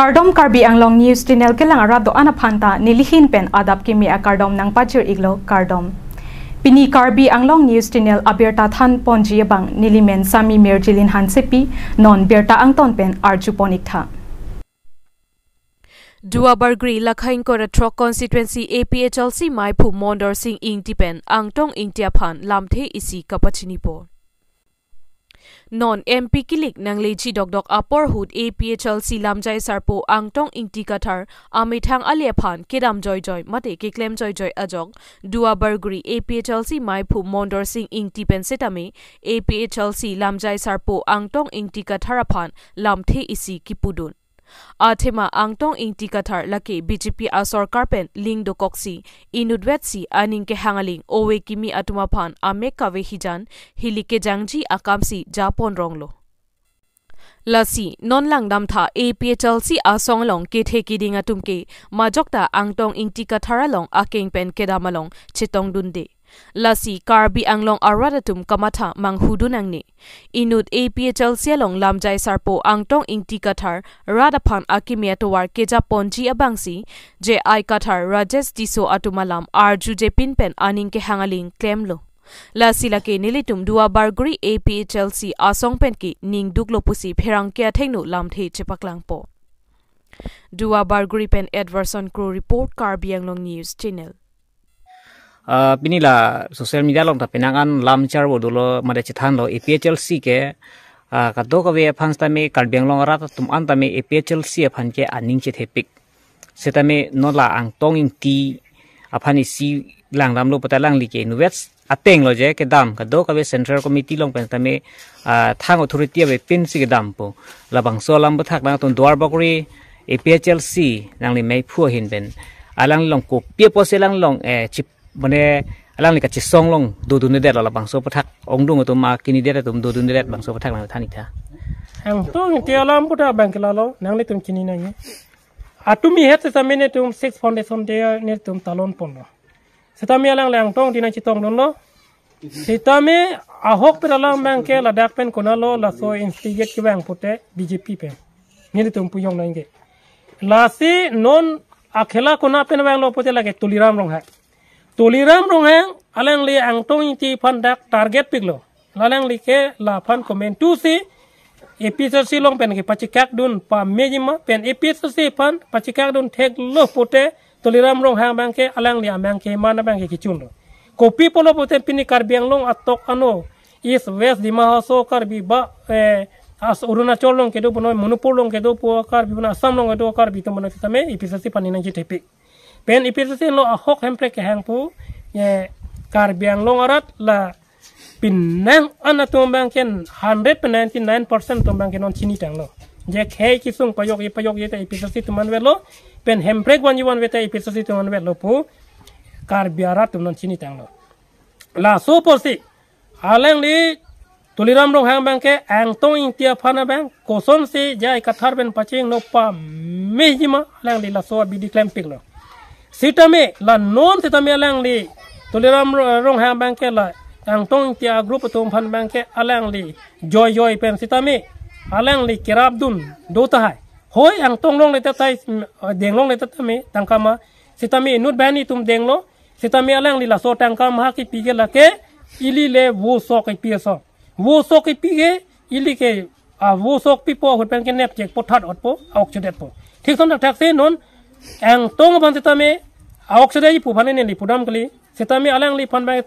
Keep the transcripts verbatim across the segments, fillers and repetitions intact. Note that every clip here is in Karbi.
Kardom, Karbi Anglong News Channel kelang arat do-an aphan ta nelihin pen adap kimi akardom nangpajir-iklo, kardom. Pini Karbi Anglong News Channel abirta thanponji abang nelimen Sami Mirjilin Hansepi, non birta angton pen arjupon-iktha. Duarbagori Lakha ingkoi ra throk constituency A P H L C maiphu Mondor Sing Ingti pen Angtong Ingti aphan lamthe isi kapachinipo. Non M P kilik nangleji dokdok apor ahut A P H L C lamjai sarpo Angtong Ingti Kathar amethang ale aphan kedam joijoi mate keklem joijoi ajok Duarbagori A P H L C maiphu Mondor Sing Ingti pen setame A P H L C lamjai sarpo Angtong Ingti Kathar aphan lamthe isi kipudun. Athema Angtong Ingti Kathar lake B J P asorkar pen ling dokoksi inutvetsi aning kehang aling ove kimi atum aphan amek kave hijan hili kejangji akamsi japon ronglo. Lasi non langdamtha A P H L C asong along kethe kiding atum ke majok ta Angtong Ingti Kathar along akeng pen kedam along chetongdunde. Lasi Karbi Anglong arat atum kamatha manghudun nangne. Inut A P H L C along lamjai sarpo Angtong Ingti Kathar rat aphan akimi atovar kejaponji abangsi J I Kathar, Rajesh Tisso atum alam arjujepin pen aning kehang aling klemlo. Lasi lake nelitum Duarbagori A P H L C asong pen ke ningduklo pusi pherangke athengno lamthe chepaklangpo. Duarbagori pen Edwardson Kro report, Karbi Anglong News Channel. Ah, pini la social media along ta penang an lam charbo dolo mate chethanlo A P H L C ke, ah, kadokave aphan setame Karbi Anglong arat atum an tame A P H L C aphan ke aning chethepik. Setame non la Angtong Ingti aphan isi langdamlo pute alangli ke inutvet atenglo je kedam, kadokave Central Committee along pen tame, ah, thang authority avepinsi kedampo. Labangso alam aphuthak nangtum Duarbagori A P H L C nangli maiphu ahin pen alangli along kopi apotsi alangli along, eh, chip, mane alangli kachesong along dodundedetlo, labangso aphuthak ongdung atum, ah, kinidet atum dodundedet, bangso aphuthak nangthan-iktha. Angtong Ingti alam aphuthak abang ke lalo, nanglitum chini nangji. Atum ihet setame netum Sixth Foundation Day netum talonponlo. Setame alangli Angtong Ingti nangchetongdunlo. Setame ahokpet alam abang ke ladak pen konatlo laso instigate kevang pute B J P pen. Nelitum pu-ong nangji. Lasi non akhela konat pen vanglo pute lake Tuliram Ronghang. Tuliram Ronghang alangli Angtong Ingti aphan dak target piklo. Alangli ke laphan komantusi A P H L C along pen kepachekakdun pamejima pen A P H L C aphan pachekakdun theklo pute Tuliram Ronghang abang ke alangli amang keman abang ke kechunlo. Kopi pulo pute pini Karbi Anglong atok ano, East West Dima Hasao Karbi ba, eh, as Arunachal along kedo punon, Manipur along kedo pu Karbi punon, Assam along kedo Karbi atum punon setame A P H L C aphan nangchethepik. Pen A P H L C lo ahok hemprek kehang pu, eh, Karbi Anglong arat la penang an atum abang ke hundred pen ninety-nine percent atum abang ke non chinitanglo. Je khei kesung pajokji pajokji ta A P H L C atum anvetlo, pen hemprek vanji vanve ta A P H L C atum anvetlo pu Karbi arat atum non chinitanglo. Laso apotsi alangli Tuliram Ronghang abang ke Angtong Ingti aphan abang kosonsi J I Kathar pen pachingno pamejima alangli laso abidi klempiklo. Setame la non setame alangli Tuliram Ro-, Ronghang abang ke la Angtong Ingti a-group atum aphan abang ke alangli joijoi pen setame alangli kerapdun do tahai. Hoi Angtong longle tahai, mm, deng longle tahai tame tangka ma, setame inut banghini atum denglo, setame alangli laso tangka maha kipi ke lake ili le vo sok kipi aso. Vo sok kipi ke ili ke, ah, vo sok pipo ahut pen ke nepchekpo, that otpo, a-ok chodetpo. Thik ason thakthaksi non Angtong aphan setame a-ok chodetji pu aphan neli pudam kali. Setame alangliphan abang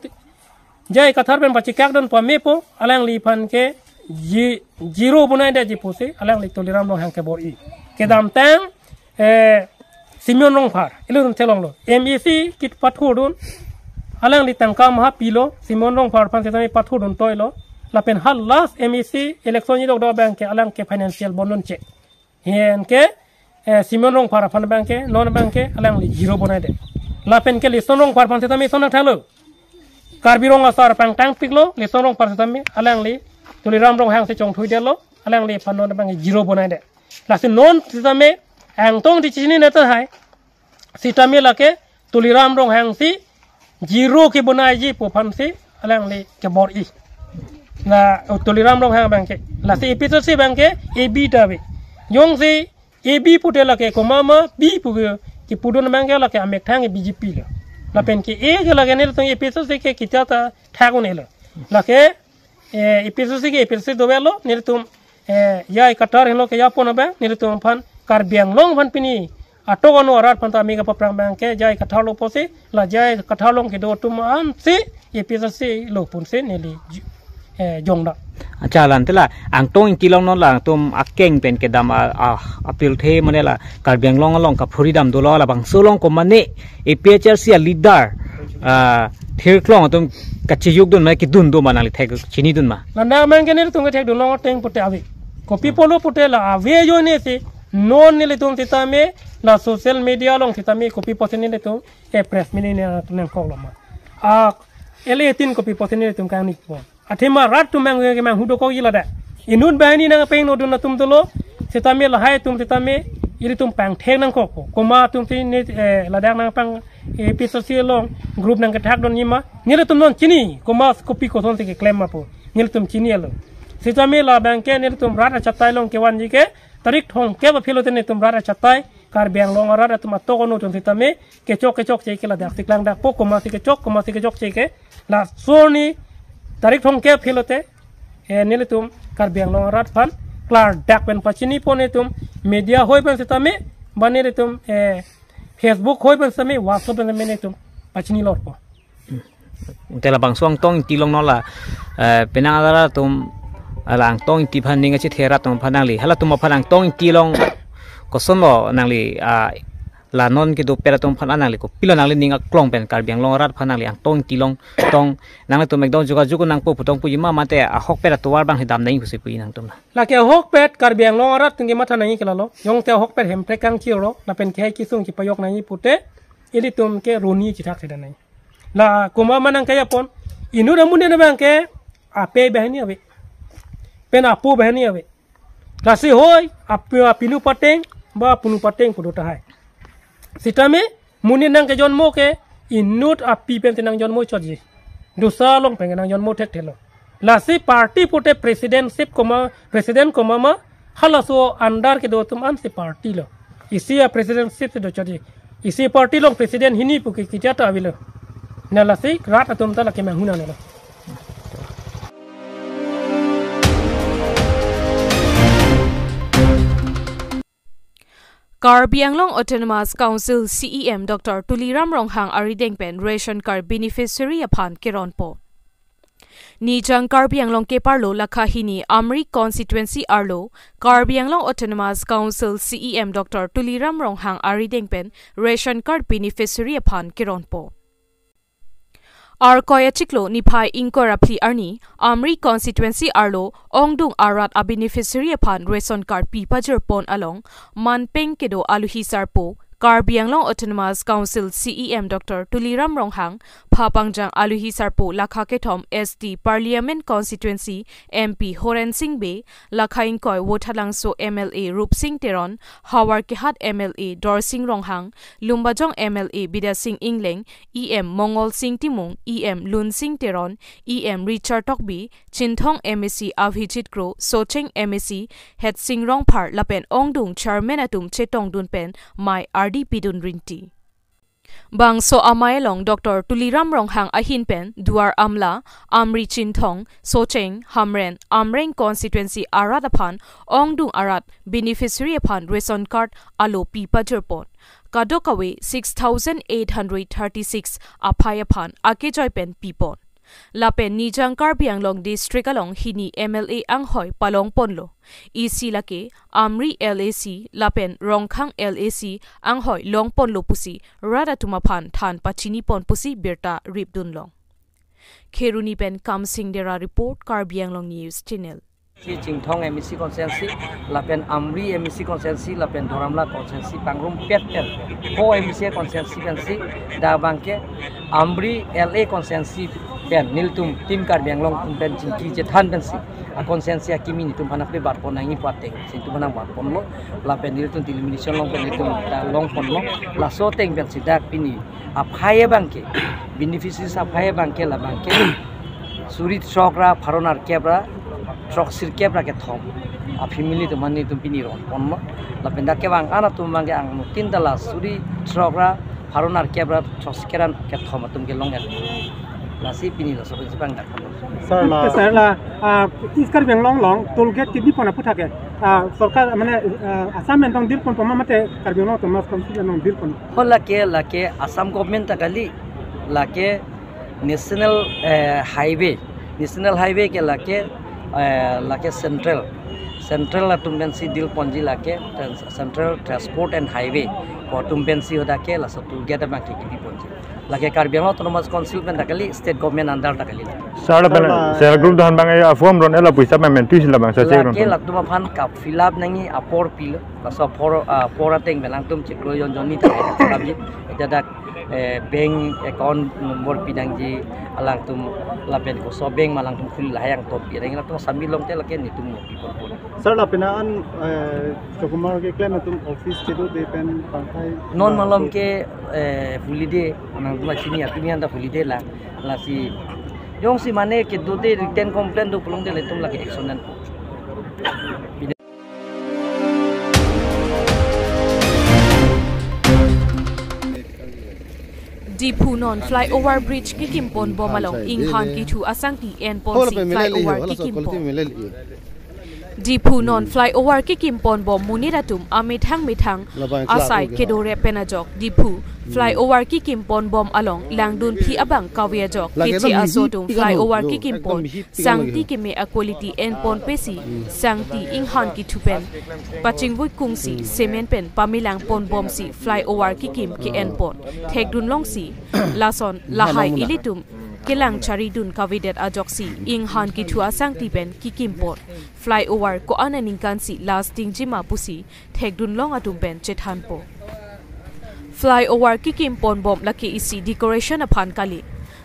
J I Kathar pen pachekakdun pamepo, alangliphan ke ji-, zero bonaidetji pusi alangli Tuliram Ronghang kebor-i. Kedamtang, eh, Simeon Rongphar, ilitum thelonglo. M A C kit pathurdun, alangli tangka maha pilo, Simeon Rongphar aphan setame pathurdun toilo. Lapen ha last M A C election ji dokdok abang ke alang ke financial bondun che. Hen ke, eh, Simeon Rongphar aphan abang ke, non abang ke, alangli zero bonaidet. Lapen ke Lison Rongphar aphan setame ison thalo. Karbi Rong Asar pangtangpiklo, Lison Rongphar setame, alangli Tuliram Ronghang si chongthuidetlo, alangliphan non abang ke zero bonaidet. Lasi non setame, Angtong Ingti chini neta hai, setame lake Tuliram Ronghang si zero kebonaiji pu aphansi alangli kebor-i. La, oh, Tuliram Ronghang abang ke. Lasi A P H L C abang ke A B ta ave. Jongsi A B pute lake komat ma B pu ke kipudun abang ke lake amethang ke B J P lo. Lapen ke A ke lake nelitum A P H L C ke kita ta thak un-elo. Lake, eh, A P H L C ke A P H L C dovelo, nelitum, eh, J I Kathar henlo ke japon abang, nelitum aphan Karbi Anglong aphan pini atok anu arat aphan ta mega paprang abang ke J I Kathar lo pusi, la J I Kathar along kedo atum ansi A P H L C lo punsi neli ju-, eh, jongda. Acha, la ante la Angtong Ingti along non la atum akeng pen kedam a, a, apirthe mane la Karbi Anglong along kaphuri dam dolo, labangso along komatne A P H L C a leader, ah, thirklong atum kachiyuk dun ma, kidun dun ma, nangli thek chini dun ma? Ladak abang ke nelitum kethek dun long ateng pute ave. Kopi pulo pute la ave ajoine si non nelitum sitame la social media along sitame kopi pusi nelitum, eh, press meet ne nangkok lo ma. A, L A tin kopi pusi nelitum kangni po. Athema rat atum mang mang hudo kok ila da. Inut banghini nangpeng no dun atum dolo. Sitame lahai atum sitame ilitum pangthek nangkok po. Komat atum si ne, eh, ladak nangpang, eh, A P H L C along group nangkethak dun nima. Nelitum non chini komat kopi kosonsi keklem ma po. Nelitum chini alo. Sitame labang ke nelitum rat achatai along kevanji ke tarik thomkep aphi lote nelitum rat achatai Karbi Anglong arat atum atok anu atum sitame kechok kechokche ke ladak si klangdak po, komatsi kechok, komatsi kechokche ke. Laso arni tarik thomkep aphi lote, eh, nelitum Karbi Anglong arat aphan klardak pen pachini pon, nelitum media hoi pen sitame, ba nelitum, eh, Facebook hoi pen sitame, WhatsApp pen sitame nelitum pachini lor po. Ante labangso Angtong Ingti along non la, eh, penang arat atum, ala Angtong Ingti aphan ning kachethe rat atum aphan nangli, halatum aphan Angtong Ingti along kosonlo nangli, ah, la non kedopet atum aphan nangli kopilo nangli ning aklong pen Karbi Anglong arat aphan nangli Angtong Ingti along tong nanglitum ekdom jogajog nangpo pu tong puji ma, mate ahokpet atovar abang si dam nangji pusi puji nangtum la? Lake ahokpet Karbi Anglong arat atum kematha nangji ke lalo. Jongte ahokpet Hemprek kangchir lo, lapen kehai kesung chipajok nangji pute ilitum ke roni chithak theda nangji. La komat ma nangkejapon, inut amonit abang ke ape banghini ave, pen apo banghini ave. Lasi hoi, ap-, apinu pateng, ba apunu pateng pu do tahai. Sitame, monit nangkejonmo ke, inut api pensi nangjonmo chotji. Dosa along pen nangjonmo thekthelo. Lasi party pute presidentship komat, president komat ma, halaso under kedo atum ansi party lo. Isi a presidentship si do chotji. Isi party along president hini pu ke ketia ta avelo. Na lasi rat atum ta lake manghu nangnelo. Karbi Anglong Autonomous Council C E M Doctor Tuliram Ronghang arideng pen ration card beneficiary aphan keronpo. Nijang Karbi Anglong keparlo lakha hini Amri constituency arlo Karbi Anglong Autonomous Council C E M Doctor Tuliram Ronghang arideng pen ration card beneficiary aphan keronpo. Arkoi achiklo niphai ingkoi ra phli arni Amri constituency arlo ongdung arat a beneficiary aphan ration card pi pajirpon along manpeng kedo aluhi sarpo Karbi Anglong Autonomous Council C E M Doctor Tuliram Ronghang, Phapangjang aluhi sarpo lakha kethom S T Parliament Constituency M P Horen Sing Bey, lakha ingkoi Vothatlangso M L A Rupsing Teron, Howraghat M L A Dorsing Ronghang, Lumbajong M L A Bidya Sing Engleng, E M Mongol Sing Timung, E M Lunsing Teron, E M Richard Tokbi, Chinthong M A C Abhijit Kro, Socheng M A C Hetsing Rongphar lapen ongdung chairman atum chetongdun pen mei ardi pidun rinti. Bangso amei along Doctor Tuliram Ronghang ahin pen Duar Amla, Amri Chinthong, Socheng, Hamren, Amreng constituency arat aphan ongdung arat beneficiary aphan ration card alo pi pajirpon. Kadokave six thousand eight hundred thirty-six aphai aphan akejoi pen pipon. Lapen Nijang Karbi Anglong District along hini M L A anghoi palongponlo. Isi lake Amri L A C lapen Rongkhang L A C anghoi longponlo pusi rat atum aphan than pachinipon pusi birta ripdunlong. Kheroni pen Kamsing Dera report, Karbi Anglong News Channel. Si Chinthong M A C constituency, lapen Amri M A C constituency, lapen Duar Amla constituency, pangrumpet pen, ho M A C constituency pensi, dak abangke Amri L A constituency pen, nelitum Team Karbi Anglong atum pen chingki chethan pensi, a constituency akimi nelitum aphan nangpebatpon nangji pu ateng si nelitum aphan nangbatponlo, lapen nelitum delimitation along pen nelitum ta longponlo, laso ateng pensi dak pini aphai abangke, beneficiaries aphai abangke labangke, suri throk ra pharo nerkep ra throk sirkep ra kethom. A family atum aphan netum pini ron ponlo. Lapen dak kevang an atum abang ke angno tin tala suri throk ra pharo nerkep ra throksi ra kethom atum ke long-et. Lasi pini laso pen si pangdak ponlo. Sir la, Sir la, ah, East Karbi Anglong along toll gate kebi pon aphuthak ke, ah, sorkar mane, ah, Assam pen tong deal ponpo ma mate Karbi Anglong Autonomous Council pen tong deal pon? Ho lake, lake Assam government ta kali, lake National, eh, Highway, National Highway ke lake, eh, lake Central, Central atum pensi deal ponji lake, trans-, Central Transport and Highway pu atum pensi hadak ke laso toll gate abang ke kebi ponji. Lake Karbi Anglong Autonomous Council pen ta kali, state government under ta kali. Sir, la pen Sir la, self group do-an abang ya form ron, ela puisa payment tusi labang sa check ron. Lake latum aphan ka fill up nangji apor pilo. Laso apor, ah, apor ateng pen alangtum chiklo jon jon ni thang fill up ji. Ita dak, eh, bank account number pi nangji alangtum, lapen koso bank ma alangtum khuli, lahai angton pi nangji, latum submit longte lake netum mo pi ponpo. Sir, lapen an, eh, Sukumar keklem atum office kedo de pen pangkai. Non malom ke, eh, holiday, nangtum chini atum anta holiday lang, lasi jongsi mane kedo de written complaint do pulote latum lake action an. Diphu non flyover bridge kekim pon bom along inghan kithu asangti en ponsi flyover kekim pon. Diphu non flyover kekim pon bom monit atum amethang methang asai kedo rep pen ajok Diphu flyover kekim pon bom along langdunphi abang kave ajok keche aso atum flyover kekim pon sangti keme a quality en ponpe si sangti inghan kithu pen pachingvui kungsi cement pen pamelang pon bomsi flyover kekim ke-en pon thekdun longsi lason lahai ilitum kelang charidun kavedet ajoksi inghan kithu asangti pen kekim pon. Flyover ko-an aningkan si lasting jima pusi thekdun long atum pen chethanpo. Flyover kekim pon bom lake isi decoration aphan kali.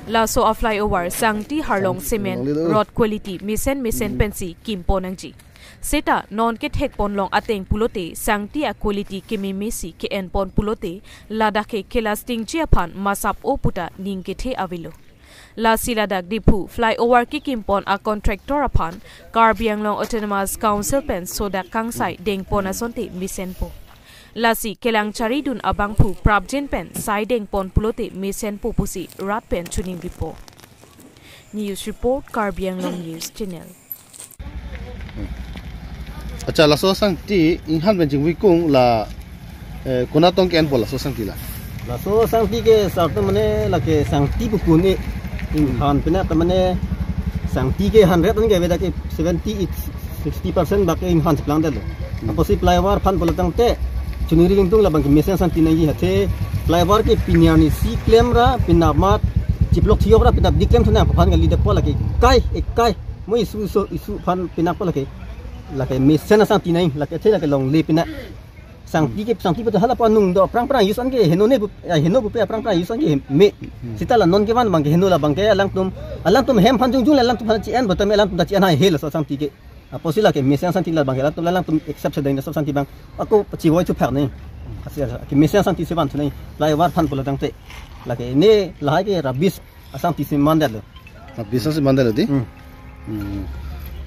Laso a flyover sangti harlong cement rod quality mesen mesen pensi kim pon nangji. Seta non kethek pon long ateng pulote sangti a quality kememe si ke-en pon pulote ladak ke kelasting ji aphan masap o puta ning kethe avelo. Lasi ladak Diphu flyover kekim pon a contractor aphan Karbi Anglong Autonomous Council pen sodak kangsai deng pon asonte mesenpo. Lasi kelang charidun abangphu prapjin pen sai deng pon pulote mesenpo pusi rat pen choningripo. News report, Karbi Anglong News Channel. Accha, laso sangti inghan pen chingvui kung la, eh, konat tong ke-en pon laso sangti la? Laso sangti ke sarta mane lake sangti pupuni inghan pina ta mane sangti ke hundred an ke beda ke seventy, sixty percent bak ke inghan cheplang det lo. Hmm. Apotsi flyover aphan pulo tangte choningri ringtung labang ke mesen sangti nangji, athe flyover ke pini arni si klem ra pini amat chiplok thiyok ra pini abdi klem thunang aphan kali, depo lake kai, eh, kai. Mo isu, isu, isu aphan pina ko lake, lake mesen asangti nai, lake athe lake longle pina. Sangti ke, sangti pu ta hala pa nung do, prang prang use an ke heno ne bu, eh, heno bupe prang prang use an ke me. Hmm. Seta la non kevan abang ke heno labang ke alangtum, alangtum hem aphan jongjong la alangtum aphan chi-en, botame alangtum ta chi-en hai he laso sangti ke. Apotsi lake mesen asangti labang ke alangtum, alangtum accept sedeng laso sangti abang. Ako chivoithu phak ne. Asi, asi, ke mesen asangti si van thu ne. Flyover aphan pulo tangte. Lake ne lahai ke rubbish asangti si man det lo. Rubbish si man det lo di? Hmm. Hmm.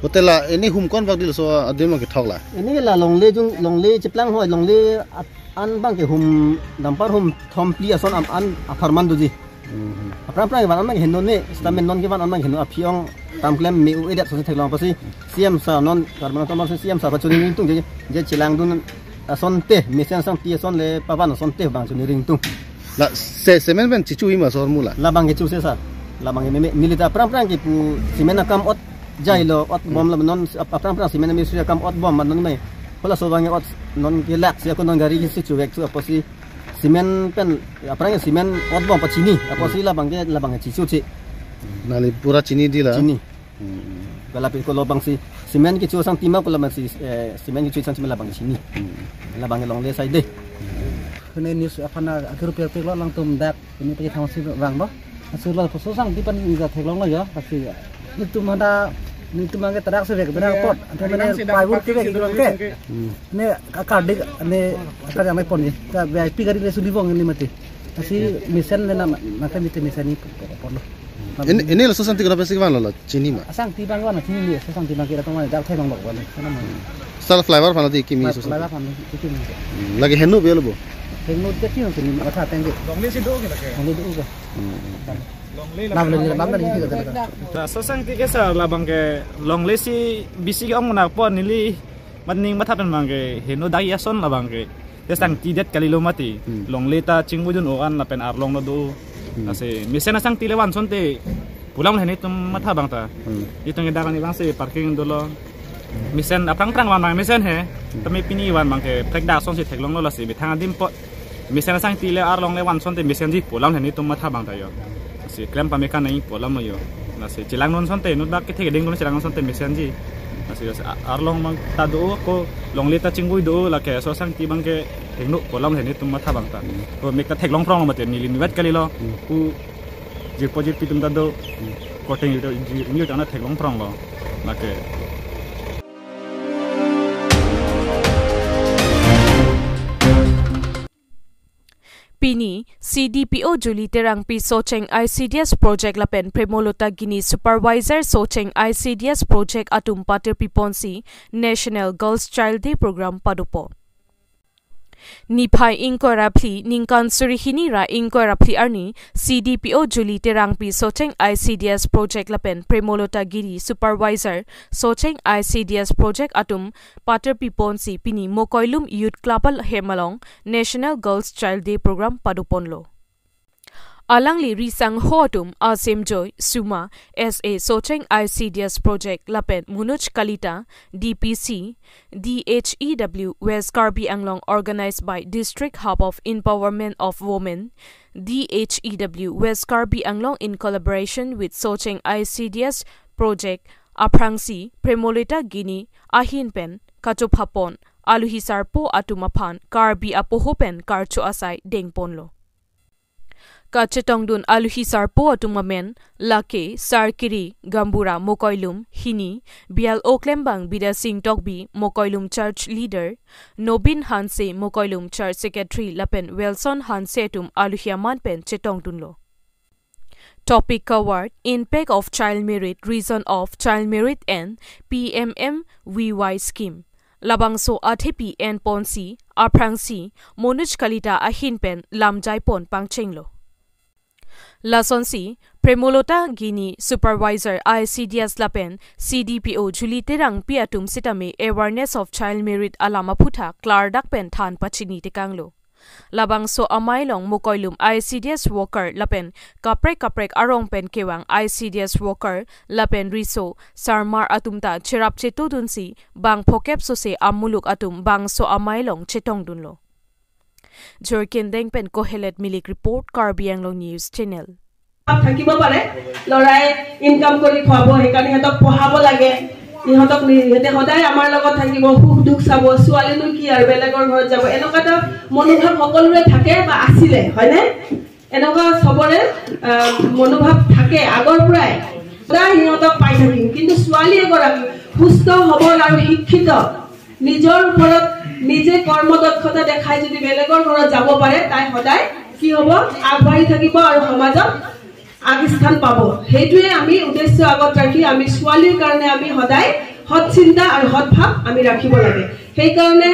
Hotel la, ini hum ko-an bak di laso adim ke thok la? Ini la longle jung, longle cheplang hoi, longle at-, an abang ke hum, dampar hum thom phli ason am an apharman doji. Hmm. Aphrang phrang van an abang heno ne, stamen non kevan an abang heno aphi ong tam klem me-u edet so theklong apotsi C M sir non, Karbi Anglong Autonomous C M sir pa choningri ringtung je, je chelangdun asonte, mesen asangti ason le pavan asonte abang choningri ringtung. La se cement pen chichu ima sor mula. Labang kechu se sir. Labang ke meme neli ta aphrang phrang kepu cement akam ot jai lo, ot bom la non ap-, aphrang phrang cement mistri akam ot bom non me. Hala so abang ot non ke lak si ako non gari ke si chuvek thu apotsi cement pen aphrang cement ot bom pachini apotsi labang ke, labang ke chichu che. Neli pura chini di la. Chini. Hmm. Kala pi ko labang si cement kechu asangti ma ko labang si, eh, cement kechu asangti ma labang chini. Hmm. Labang longle sai de. Kene news aphan a group ya pek lo alangtum dak ini pagi thang si vang bo. Asur laso sangti pen inja theklong lo ya, tapi netum hada netum angke tarak se vek bena pot. Ante mane plywood ke vek idron ke. Hmm. Ne akar dik ne akar yang pon ni. Ta V I P gari le suli vong ni mati. Asi mesen le na, na kami te mesen ni pon lo. Ini, ini lo Sosangti kena pesi van lo, lo, chini ma. Asangti bang wan chini li, Sosangti bang kira teman dak thai bang bang wan. Sana mana? Sal flyover aphan lo di kimi Sosangti. Flyover aphan lo di kimi. Hmm, lake henu belo bo. Henu de kino kini matha tengge. Longle si do ke lake. Longle do ke. Hmm. Lam lagi lam lagi kita. Ta Sosangti ke sa labang ke longle si bisi ke ong nak pon neli mat ning matha pen bang ke henu dai ason labang ke. Te sangti det kali lo mati. Hmm. Longle ta chingvoi dun o-an lapen arlong lo do. Hmm. Lasi mesen asangti le van asonte pulang le heni atum matha bang ta. Hmm. Itum ke dak ani bang si parking dolo. Mesen aphrang aphrang van bang mesen he. Hmm. Tame pini van bang ke prek dak ason si theklong lo lasi methang adim po. Mesen asangti le arlong le van asonte mesenji pulang le heni atum matha bang ta yo. Lasi klem pame kan nai pulang lo yo. Lasi chelang non asonte inut bak kethe keding non chelang asonte mesenji. Lasi, lasi a-, arlong bang ta do ko longle ta chingvoi do lake Sosangti bang ke hengno pulang le heni atum matha bang ta. Ko mek ta theklong phrong lo mate neli niwat kali lo. Hmm. Ku jirpo jirpi atum ta do. Hmm. Koteng itu jir ini ta na theklong phrong lo. Lake. Pini, C D P O Julie Terangpi Socheng I C D S Project lapen Premolota Gini Supervisor Socheng I C D S Project atum patir piponsi National Girls Child Day Program padopo. Niphai ingkoi ra phli ningkan suri hini ra ingkoi ra phli arni C D P O Julie Terangpi Socheng I C D S Project lapen Premolota Gini Supervisor Socheng I C D S Project atum patir piponsi pini Mokoilum Youth Club ahem along National Girls Child Day Program padoponlo. Alangli risangho atum Asem Joy, Suma, S A Socheng I C D S Project lapen Manoj Kalita, D P C, D H E W West Karbi Anglong organized by District Hub of Empowerment of Women, D H E W West Karbi Anglong in collaboration with Socheng I C D S Project aphrangsi Premolita Gini ahin pen kachophapon aluhi sarpo atum aphan Karbi apoho pen karcho asai dengponlo. Kachetongdun aluhi sarpo atum amen lake Sarkiri Gambura Mokoilum hini, Bial Oklembang Bidya Singh Tokbi Mokoilum Church Leader, Nobin Hanse Mokoilum Church Secretary lapen Wilson Hanse atum aluhi aman pen chetongdunlo. Topic covered: Impact of Child Marriage, Reason of Child Marriage and P M M V Y Scheme. Labangso athepi enponsi aphrangsi Manoj Kalita ahin pen lamjaipon pangchenglo. Lasonsi Premolota Gini Supervisor I C D S lapen C D P O Julie Terangpi atum sitame awareness of child marriage alam aphuthak klardak pen than pachini tekanglo. Labangso amei along Mokoilum I C D S worker lapen kaprek kaprek arong pen kevang I C D S worker lapen riso sarmar atum ta cherap chetodunsi bang phokep sose amuluk atum bangso amei along chetongdunlo. Jorkindeng pen Kohelet Milik report, Karbi Anglong News Channel. থাকিব পাৰে, ল'ৰাই ইনকাম কৰি খুৱাব, সেইকাৰণে সিহঁতক পঢ়াব লাগে। সিহঁতক নি-, সিহঁতে সদায় আমাৰ লগত থাকিব, সুখ দুখ চাব, ছোৱালীনো কি আৰু বেলেগৰ ঘৰত যাব, এনেকুৱা এটা মনোভাৱ সকলোৰে থাকে বা আছিলে, হয়নে? এনেকুৱা চবৰে, আহ, মনোভাৱ থাকে আগৰ পৰাই, সদায় সিহঁতক পাই থাকিম। কিন্তু ছোৱালী এগৰাকী সুস্থ, সবল আৰু শিক্ষিত, নিজৰ ওপৰত নিজে কৰ্মদক্ষতা দেখাই যদি বেলেগৰ ঘৰত যাব পাৰে, তাই সদায় কি হ'ব? আগবাঢ়ি থাকিব আৰু সমাজত আগস্থান পাব। সেইটোৱে আমি উদ্দেশ্য আগত ৰাখি আমি ছোৱালীৰ কাৰণে আমি সদায় সৎ চিন্তা আৰু সৎ ভাৱ আমি ৰাখিব লাগে। সেইকাৰণে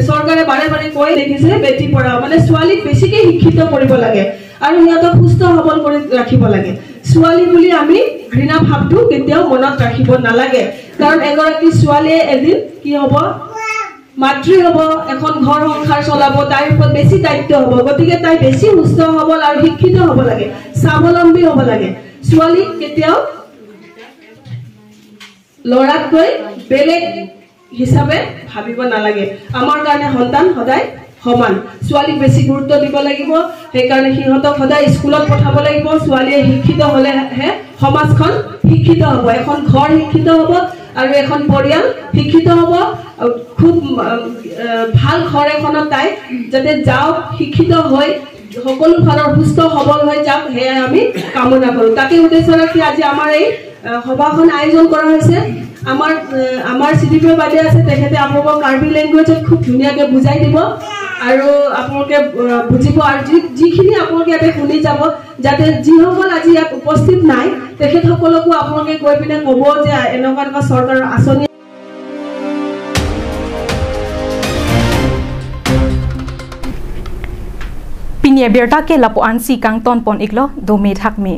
চৰকাৰে বাৰে বাৰে কৈ দেখিছে বেটি পঢ়াও, মানে ছোৱালীক বেছিকে শিক্ষিত কৰিব লাগে আৰু সিহঁতক সুস্থ সবল কৰি ৰাখিব লাগে। ছোৱালী বুলি আমি ঘৃণা ভাৱটো কেতিয়াও মনত ৰাখিব নালাগে, কাৰণ এগৰাকী ছোৱালীয়ে এদিন কি হ'ব? মাতৃ হ'ব, এখন ঘৰ সংসাৰ চলাব, তাইৰ ওপৰত বেছি দায়িত্ব হ'ব। গতিকে তাই বেছি সুস্থ সবল আৰু শিক্ষিত হ'ব লাগে, স্বাৱলম্বী হ'ব লাগে। ছোৱালীক কেতিয়াও ল'ৰাতকৈ বেলেগ হিচাপে ভাবিব নালাগে। আমাৰ কাৰণে সন্তান সদায় সমান। ছোৱালীক বেছি গুৰুত্ব দিব লাগিব, সেইকাৰণে সিহঁতক সদায় স্কুলত পঠাব লাগিব। ছোৱালীয়ে শিক্ষিত হ'লেহে সমাজখন শিক্ষিত হ'ব, এখন ঘৰ শিক্ষিত হ'ব আৰু এখন পৰিয়াল শিক্ষিত হ'ব। খুব, আহ, আহ, ভাল ঘৰ এখনত তাই যাতে যাওক, শিক্ষিত হৈ সকলো ফালৰ সুস্থ সবল হৈ যাওক, সেয়াই আমি কামনা কৰোঁ। তাকে উদ্দেশ্য ৰাখি আজি আমাৰ এই, আহ, সভাখন আয়োজন কৰা হৈছে। আমাৰ, আহ, আমাৰ চি ডি পি অ বাইদেউ আছে, তেখেতে আপোনালোকক কাৰ্বি লেংগুৱেজত খুব ধুনীয়াকৈ বুজাই দিব। আৰু আপোনালোকে আহ, বুজিব আৰু যি যিখিনি আপোনালোকে ইয়াতে শুনি যাব, যাতে যিসকল আজি ইয়াত উপস্থিত নাই, তেখেতসকলকো আপোনালোকে গৈ পিনে ক'ব যে এনেকুৱা এনেকুৱা চৰকাৰৰ আঁচনি। Pini abirta ke lapu-ansi kangton pon iklo, dome thakme.